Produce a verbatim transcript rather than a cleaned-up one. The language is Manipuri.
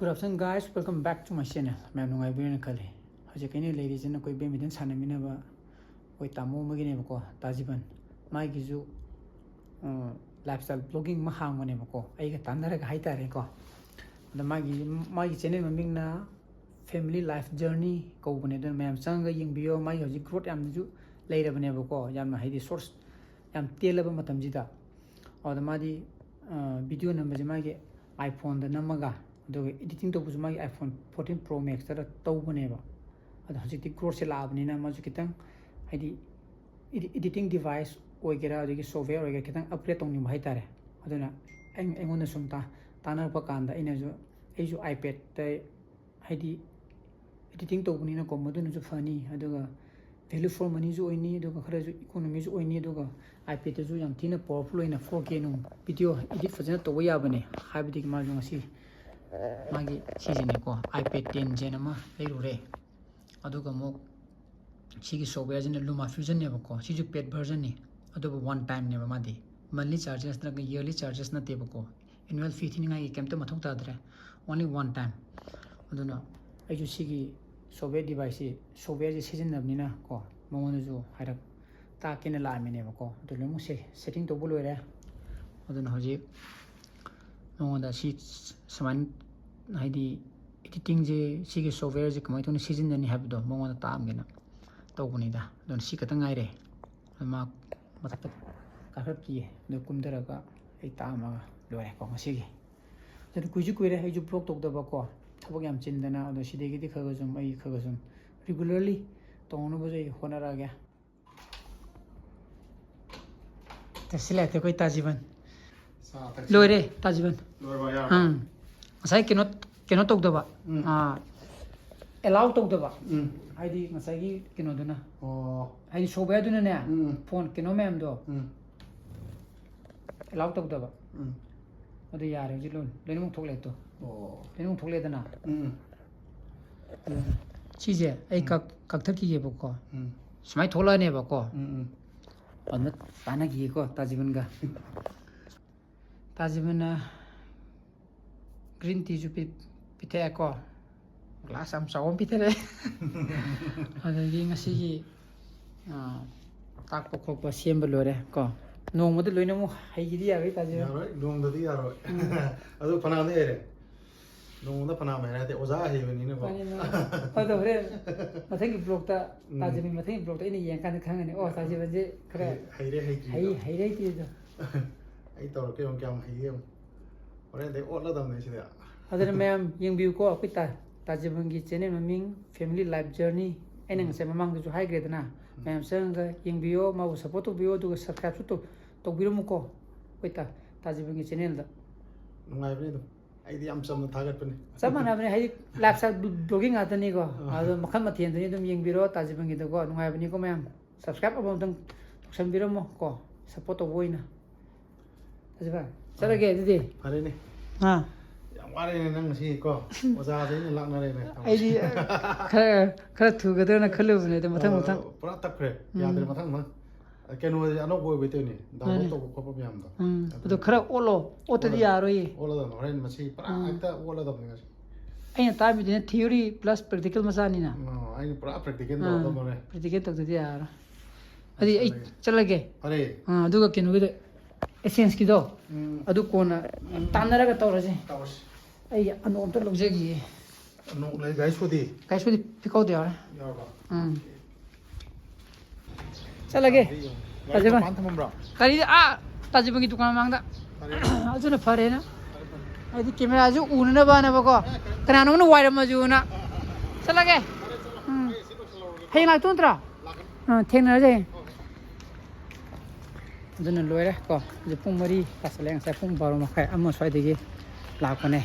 Good afternoon, guys. Welcome back to my channel. ꯃꯌꯥꯝ ꯅꯨꯡꯉꯥꯏꯕꯤꯔꯦꯅ ꯈꯜꯂꯤ꯫ ꯍꯧꯖꯤꯛ ꯑꯩꯅ ꯂꯩꯔꯤꯁꯤꯅ ꯑꯩꯈꯣꯏ badminton ꯁꯥꯟꯅꯃꯤꯟꯅꯕ ꯑꯩꯈꯣꯏ ꯇꯥꯃꯣ ꯑꯃꯒꯤꯅꯦꯕꯀꯣ, ꯇꯥꯖꯤꯕꯟ꯫ ꯃꯥꯒꯤꯁꯨ lifestyle blogging ꯑꯃ ꯍꯥꯡꯕꯅꯦꯕꯀꯣ, ꯑꯩꯒ ꯇꯥꯟꯅꯔꯒ ꯍꯥꯏꯇꯥꯔꯦꯀꯣ꯫ ꯑꯗ ꯃꯥꯒꯤ ꯃꯥꯒꯤ channel ꯃꯃꯤꯡꯅ Family Life Journey ꯀꯧꯕꯅꯦ꯫ ꯑꯗꯨꯅ ꯃꯌꯥꯝ ꯆꯪꯉꯒ ꯌꯦꯡꯕꯤꯌꯣ꯫ ꯃꯥꯒꯤ ꯍꯧꯖꯤꯛ growth ꯌꯥꯝꯅꯁꯨ ꯂꯩꯔꯕꯅꯦꯕꯀꯣ, ꯌꯥꯝꯅ ꯍꯥꯏꯗꯤ short ꯌꯥꯝ ꯇꯦꯜꯂꯕ ꯃꯇꯝꯁꯤꯗ꯫ ꯑꯗ ꯃꯥꯗꯤ video ꯅꯝꯕꯁꯦ ꯃꯥꯒꯤ iPhoneꯗ ꯅꯝꯃꯒ, ꯑꯗꯨꯒ editing ꯇꯧꯕꯁꯨ ꯃꯥꯒꯤ iPhone fourteen Pro Maxꯇ ꯇꯧꯕꯅꯦꯕ꯫ ꯑꯗꯣ ꯍꯧꯖꯤꯛꯇꯤ growthꯁꯦ ꯂꯥꯛꯑꯕꯅꯤꯅ ꯃꯥꯁꯨ ꯈꯤꯇꯪ ꯍꯥꯏꯗꯤ editing device ꯑꯣꯏꯒꯦꯔꯥ, ꯑꯗꯒꯤ software ꯑꯣꯏꯒꯦꯔꯥ, ꯈꯤꯇꯪ upgrade ꯇꯧꯅꯤꯡꯕ ꯍꯥꯏꯇꯥꯔꯦ꯫ ꯑꯗꯨꯅ ꯑꯩ ꯑꯩꯉꯣꯟꯗ ꯁꯨꯝ ꯇꯥꯟꯅꯔꯛꯄ ꯀꯥꯟꯗ ꯑꯩꯅꯁꯨ, ꯑꯩꯁꯨ iPadꯇ ꯍꯥꯏꯗꯤ editing ꯇꯧꯕꯅꯤꯅꯀꯣ, ꯃꯗꯨꯅꯁꯨ ꯐꯅꯤ, ꯑꯗꯨꯒ value for moneyꯁꯨ ꯑꯣꯏꯅꯤ, ꯑꯗꯨꯒ ꯈꯔꯁꯨ economyꯁꯨ ꯑꯣꯏꯅꯤ, ꯑꯗꯨꯒ iPadꯇꯁꯨ ꯌꯥꯝ ꯊꯤꯅ powerful ꯑꯣꯏꯅ four K ꯅꯨꯡ video edit ꯐꯖꯅ ꯇꯧꯕ ꯌꯥꯕꯅꯦ꯫ ꯍꯥꯏꯕꯗꯤ ꯃꯥꯁꯨ ꯉꯁꯤ ꯃꯥꯒꯤ ꯁꯤꯁꯤꯅꯦꯀꯣ, iPad ten Gen ꯑꯃ ꯂꯩꯔꯨꯔꯦ꯫ ꯑꯗꯨꯒ ꯑꯃꯨꯛ ꯁꯤꯒꯤ softwareꯁꯤꯅ LumaFusionꯅꯦꯕꯀꯣ, ꯁꯤꯁꯨ paid versionꯅꯤ꯫ ꯑꯗꯨꯕꯨ one timeꯅꯦꯕ ꯃꯥꯗꯤ, monthly charges ꯅꯠꯇ꯭ꯔꯒ yearly charges ꯅꯠꯇꯦꯕꯀꯣ꯫ Annual fee ꯊꯤꯅꯤꯡꯉꯥꯏꯒꯤ ꯀꯩꯝꯇ ꯃꯊꯧ ꯇꯥꯗ꯭ꯔꯦ, only one time꯫ ꯑꯗꯨꯅ ꯑꯩꯁꯨ ꯁꯤꯒꯤ software deviceꯁꯤ, softwareꯁꯤ ꯁꯤꯖꯤꯟꯅꯕꯅꯤꯅ ꯀꯣ, ꯃꯉꯣꯟꯗꯁꯨ ꯍꯥꯏꯔꯞ ꯇꯥꯛꯀꯦꯅ ꯂꯥꯛꯑꯝꯃꯤꯅꯦꯕꯀꯣ꯫ ꯑꯗꯨ ꯂꯣꯏꯅꯃꯛ setting ꯇꯧꯕ ꯂꯣꯏꯔꯦ꯫ ꯑꯗꯨꯅ ꯍꯧꯖꯤꯛ ꯃꯉꯣꯟꯗ ꯁꯤ ꯁꯨꯃꯥꯏꯅ ꯍꯥꯏꯗꯤ editingꯁꯦ, ꯁꯤꯒꯤ softwareꯁꯦ ꯀꯃꯥꯏꯅ ꯇꯧꯅ ꯁꯤꯖꯤꯟꯅꯅꯤ ꯍꯥꯏꯕꯗꯣ ꯃꯉꯣꯟꯗ ꯇꯥꯛꯑꯝꯒꯦꯅ ꯇꯧꯕꯅꯤꯗ꯫ ꯑꯗꯨꯅ ꯁꯤ ꯈꯛꯇꯪ ꯉꯥꯏꯔꯦ꯫ ꯑꯗꯨ ꯃꯥ ꯃꯊꯛꯇ ꯀꯥꯈꯠꯈꯤꯌꯦ, ꯑꯗꯨ ꯀꯨꯝꯊꯔꯒ ꯑꯩ ꯇꯥꯛꯑꯝꯃꯒ ꯂꯣꯏꯔꯦꯀꯣ ꯉꯁꯤꯒꯤ꯫ ꯑꯗꯨ ꯀꯨꯏꯁꯨ ꯀꯨꯏꯔꯦ ꯑꯩꯁꯨ vlog ꯇꯧꯗꯕꯀꯣ, ꯊꯕꯛ ꯌꯥꯝ ꯆꯤꯟꯗꯅ꯫ ꯑꯗꯣ ꯁꯤꯗꯒꯤꯗꯤ ꯈꯔ ꯈꯔ ꯁꯨꯝ ꯑꯩ ꯈꯔ ꯈꯔ ꯁꯨꯝ regularly ꯇꯧꯅꯕꯁꯨ ꯑꯩ ꯍꯣꯠꯅꯔꯛꯑꯒꯦ꯫ ꯁꯤ ꯂꯥꯛꯑꯦ ꯑꯩꯈꯣꯏ ꯇꯥꯖꯤꯕꯟ꯫ ꯆꯥ ꯊꯛꯁꯤ꯫ ꯂꯣꯏꯔꯦ ꯇꯥꯖꯤꯕꯟ꯫ ꯂꯣꯏꯔꯕ? ꯌꯥꯔꯕ? ꯎꯝ꯫ ꯉꯁꯥꯏ ꯀꯩꯅꯣ, ꯀꯩꯅꯣ ꯇꯧꯗꯕ꯫ ꯎꯝ꯫ ꯑꯥ, allow ꯇꯧꯗꯕ꯫ ꯎꯝ꯫ ꯍꯥꯏꯗꯤ ꯉꯁꯥꯏꯒꯤ ꯀꯩꯅꯣꯗꯨꯅ꯫ ꯑꯣ꯫ ꯍꯥꯏꯗꯤ softwareꯗꯨꯅꯅꯦ, ꯎꯝ, ꯎꯝ꯫ Phone ꯀꯩꯅꯣ ꯃꯌꯥꯝꯗꯣ ꯎꯝ꯫ Allow ꯇꯧꯗꯕ꯫ ꯎꯝ꯫ ꯑꯗꯨ ꯌꯥꯔꯦ ꯍꯧꯖꯤꯛ ꯂꯣꯏ-, ꯂꯣꯏꯅꯃꯛ ꯊꯣꯛꯂꯛꯑꯦ ꯇꯣ꯫ ꯑꯣ꯫ ꯂꯣꯏꯅꯃꯛ ꯊꯣꯛꯂꯛꯑꯦꯗꯅ꯫ ꯎꯝ꯫ ꯁꯤꯁꯦ ꯑꯩ ꯎꯝ꯫ ꯀꯛ-, ꯀꯛꯊꯠꯈꯤꯒꯦꯕꯀꯣ꯫ ꯎꯝ꯫ ꯁꯨꯃꯥꯏꯅ ꯊꯣꯛꯂꯛꯑꯅꯦꯕꯀꯣ꯫ ꯎꯝ, ꯎꯝ꯫ ꯑꯗꯨꯅ ꯇꯥꯟꯅꯈꯤꯒꯦꯀꯣ ꯇꯥꯖꯤꯕꯟꯒ꯫ ꯇꯥꯖꯤꯕꯟꯅ green teaꯁꯨ ꯄꯤ-, ꯄꯤꯊꯛꯑꯦꯀꯣ꯫ ꯒ꯭ꯂꯥꯁ ꯌꯥꯝ ꯆꯥꯎꯕ ꯑꯃ ꯄꯤꯊꯔꯛꯑꯦ꯫ ꯑꯗꯒꯤ ꯉꯁꯤꯒꯤ, ꯑꯥ, ꯇꯥꯛꯄ ꯈꯣꯠꯄ ꯁꯦꯝꯕ ꯂꯣꯏꯔꯦ ꯀꯣ꯫ ꯅꯣꯡꯃꯗ ꯂꯣꯏꯅꯃꯛ ꯍꯩꯒꯤꯗꯤ ꯌꯥꯔꯣꯏ, ꯇꯥꯖꯤꯕ꯫ ꯌꯥꯔꯣꯏ, ꯅꯣꯡꯃꯗꯗꯤ ꯌꯥꯔꯣꯏ꯫ ꯎꯝ꯫ ꯑꯗꯨ ꯐꯅꯌꯥꯝꯗꯤ ꯍꯩꯔꯦ꯫ ꯅꯣꯡꯃꯗ ꯐꯅꯌꯥꯝ ꯍꯩꯔꯦ ꯍꯥꯏꯗꯤ ꯑꯣꯖꯥ ꯍꯩꯕꯅꯤꯅꯀꯣ꯫ ꯃꯥꯅꯦ, ꯃꯥꯅꯦ꯫ ꯑꯗꯣ ꯍꯣꯔꯦꯟ ꯃꯊꯪꯒꯤ ꯕ꯭ꯂꯣꯛꯇ ꯎꯝ꯫ ꯇꯥꯖꯤꯕꯒꯤ ꯃꯊꯪꯒꯤ ꯕ꯭ꯂꯣꯛꯇ ꯑꯩꯅ ꯌꯦꯡꯀꯥꯟꯗ ꯈꯪꯉꯅꯤ, ꯑꯣ, ꯇꯥꯖꯤꯕꯁꯦ ꯈꯔ ꯍꯩ-, ꯍꯩꯔꯦ, ꯍꯩꯇ꯭ꯔꯤꯗꯣ꯫ ꯍꯩ-, ꯍꯩꯔꯦ, ꯍꯩꯇ꯭ꯔꯤꯗꯣ꯫ ꯑꯩ ꯇꯧꯔꯛꯀꯦ ꯌꯦꯡꯉꯨ, ꯀꯌꯥꯝ ꯍꯩꯒꯦ ꯌꯦꯡꯉꯨ꯫ ꯍꯣꯔꯦꯟꯗꯩ ꯑꯣꯠꯂꯗꯕꯅꯦ ꯁꯤꯗꯤ꯫ ꯑꯗꯨꯅ ꯃꯌꯥꯝ ꯌꯦꯡꯕꯤꯌꯨꯀꯣ, ꯑꯩꯈꯣꯏ ꯇꯥ-, ꯇꯥꯖꯤꯕꯟꯒꯤ ꯆꯦꯅꯦꯜ ꯃꯃꯤꯡ Family Life Journey꯫ ꯑꯩꯅ ꯎꯝ꯫ ꯉꯁꯥꯏ ꯃꯃꯥꯡꯗꯁꯨ ꯍꯥꯏꯈ꯭ꯔꯦꯗꯅ, ꯎꯝ꯫ ꯃꯌꯥꯝ ꯆꯪꯉꯒ ꯌꯦꯡꯕꯤꯌꯣ, ꯃꯥꯕꯨ ꯁꯞꯄꯣꯔꯠ ꯇꯧꯕꯤꯌꯣ, ꯑꯗꯨꯒ ꯁꯕꯁꯀ꯭ꯔꯥꯏꯕꯁꯨ ꯇꯧ-, ꯇꯧꯕꯤꯔꯝꯃꯨꯀꯣ, ꯑꯩꯈꯣꯏ ꯇꯥ-, ꯇꯥꯖꯤꯕꯟꯒꯤ ꯆꯦꯅꯦꯜꯗ꯫ ꯅꯨꯡꯉꯥꯏꯕꯅꯤ ꯑꯗꯨꯝ꯫ ꯑꯩꯗꯤ ꯌꯥꯝ ꯆꯝꯅ ꯊꯥꯒꯠꯄꯅꯦ꯫ ꯆꯞ ꯃꯥꯟꯅꯕꯅꯦ, ꯍꯥꯏꯗꯤ lifestyle vlog-, vlogging ꯉꯥꯛꯇꯅꯤꯀꯣ꯫ ꯑꯥ꯫ ꯑꯗꯣ ꯃꯈꯜ ꯃꯊꯦꯜꯗꯨꯅꯤ ꯑꯗꯨꯝ ꯌꯦꯡꯕꯤꯔꯣ ꯇꯥꯖꯤꯕꯟꯒꯤꯗꯀꯣ, ꯅꯨꯡꯉꯥꯏꯕꯅꯤꯀꯣ ꯃꯌꯥꯝ꯫ Subscribe ꯑꯃꯃꯝꯇꯪ ꯇꯧꯁꯟꯕꯤꯔꯝꯃꯣ ꯀꯣ, ꯁꯞꯄꯣꯔꯠ ꯇꯧꯕ ꯑꯣꯏꯅ꯫ ꯇꯥꯖꯤꯕꯟ, ꯆꯠꯂꯒꯦ ꯑꯗꯨꯗꯤ꯫ ꯐꯔꯦꯅꯦ꯫ ꯑꯥ꯫ ꯌꯥꯝ ꯋꯥꯔꯦꯅꯦ ꯅꯪ ꯉꯁꯤ ꯀꯣ꯫ ꯑꯣꯖꯥꯗ ꯑꯩꯅ ꯂꯥꯛꯅꯔꯦꯅꯦ꯫ ꯑꯩꯗꯤ, ꯑ, ꯈꯔ, ꯈꯔ ꯊꯨꯒꯗ꯭ꯔꯅ ꯈꯜꯂꯨꯕꯅꯦ, ꯑꯗꯣ ꯃꯊꯪ, ꯑ, ꯃꯊꯪ꯫ ꯄꯨꯔꯥ ꯇꯞꯈ꯭ꯔꯦ꯫ ꯎꯝ꯫ ꯌꯥꯗ꯭ꯔꯦ, ꯃꯊꯪ, ꯃꯊꯪ꯫ ꯀꯩꯅꯣꯁꯦ ꯑꯅꯧꯕ ꯑꯣꯏꯕꯩ ꯇꯧꯔꯤꯅꯦ, download ꯃꯥꯅꯦ꯫ ꯇꯧꯕ ꯈꯣꯠꯄ ꯃꯌꯥꯝꯗꯣ꯫ ꯎꯝ, ꯑꯗꯨ ꯑꯗꯣ ꯈꯔ ꯑꯣꯠꯂꯣ, ꯑꯣꯠꯇꯗꯤ ꯑꯣꯠꯂ-, ꯌꯥꯔꯣꯏꯌꯦ꯫ ꯑꯣꯠꯂꯗꯕꯅꯦ, ꯍꯣꯔꯦꯟ ꯃꯁꯤ ꯄꯨꯔꯥ ꯎꯝ꯫ ꯍꯦꯛꯇ ꯑꯣꯠꯂꯗꯕꯅꯦ ꯉꯁꯤ꯫ ꯑꯩꯅ ꯇꯥꯕꯤꯗꯨꯅ theory plus practical ꯃꯆꯥꯅꯤꯅ꯫ ꯑꯣ, ꯑꯩꯅ ꯄꯨꯔꯥ practical ꯑꯥ, ꯇꯧꯔꯗꯕꯅꯦ ꯍꯣꯔꯦꯟ꯫ Practical ꯇꯧꯗꯗꯤ ꯌꯥꯔꯔꯣꯏ꯫ ꯑꯗꯨꯗꯤ ꯑꯩ ꯆꯠꯂꯒꯦ꯫ ꯆꯠꯂꯒꯦ꯫ ꯐꯔꯦ꯫ ꯑꯥ, ꯑꯗꯨꯒ ꯀꯩꯅꯣꯒꯤꯗꯣ, essence-ꯀꯤꯗꯣ, ꯎꯝ꯫ ꯑꯗꯨ ꯀꯣꯟꯅ ꯎꯝ꯫ ꯇꯥꯟꯅꯔꯒ ꯇꯧꯔꯁꯦ꯫ ꯇꯧꯔꯁꯤ꯫ ꯑꯩ ꯑꯅꯣꯛ ꯑꯝꯇ ꯂꯧꯖꯈꯤꯒꯦ꯫ ꯑꯅꯣꯛ ꯂꯩ, ꯒꯥꯔꯤ ꯁꯣꯗꯤ? ꯒꯥꯔꯤ ꯁꯣꯗꯤ ꯄꯤꯛꯀꯧꯗ ꯌꯥꯎꯔꯦ꯫ ꯌꯥꯎꯔꯕ? ꯎꯝ꯫ ꯆꯠꯂꯒꯦ꯫ ꯒꯥꯔꯤ ꯇꯥꯖꯤꯕꯟ꯫ ꯃꯄꯥꯟ ꯊꯝꯃꯝꯕ꯭ꯔꯣ? ꯒꯥꯔꯤꯗꯤ ꯑꯥ ꯇꯥꯖꯤꯕꯟꯒꯤ ꯗꯨꯀꯥꯟ ꯃꯃꯥꯡꯗ꯫ ꯐꯔꯦ꯫ ꯑꯗꯨꯅ ꯐꯔꯦꯅ꯫ ꯐꯔꯦ, ꯐꯔꯦ꯫ ꯍꯥꯏꯗꯤ camera-ꯁꯨ ꯎꯅꯅꯕꯅꯕꯀꯣ꯫ ꯀꯅꯥꯅꯣꯝꯅ ꯋꯥꯏꯔꯝꯃꯁꯨꯅ꯫ ꯆꯠꯂꯒꯦ꯫ ꯐꯔꯦ, ꯆꯠꯂꯣ꯫ ꯎꯝ꯫ ꯑꯩ ꯁꯤ ꯂꯣꯏꯁꯤꯜꯍꯧꯔꯒꯦ꯫ ꯍꯌꯦꯡ ꯂꯥꯛꯇꯣꯏ ꯅꯠꯇ꯭ꯔꯣ? ꯂꯥꯛꯀꯅꯤ꯫ ꯑꯥ, ꯊꯦꯡꯅꯔꯁꯦ ꯍꯌꯦꯡ꯫ ꯍꯣꯏ, ꯍꯣꯏ꯫ ꯑꯗꯨꯅ ꯂꯣꯏꯔꯦ ꯀꯣ꯫ ꯍꯧꯖꯤꯛ ꯄꯨꯡ ꯃꯔꯤ ꯇꯥꯁꯜꯂꯦ꯫ ꯉꯁꯥꯏ ꯄꯨꯡ ꯕꯥꯔꯣ ꯃꯈꯥꯏ, ꯑꯃ ꯁ꯭ꯋꯥꯏꯗꯒꯤ ꯂꯥꯛꯄꯅꯦ꯫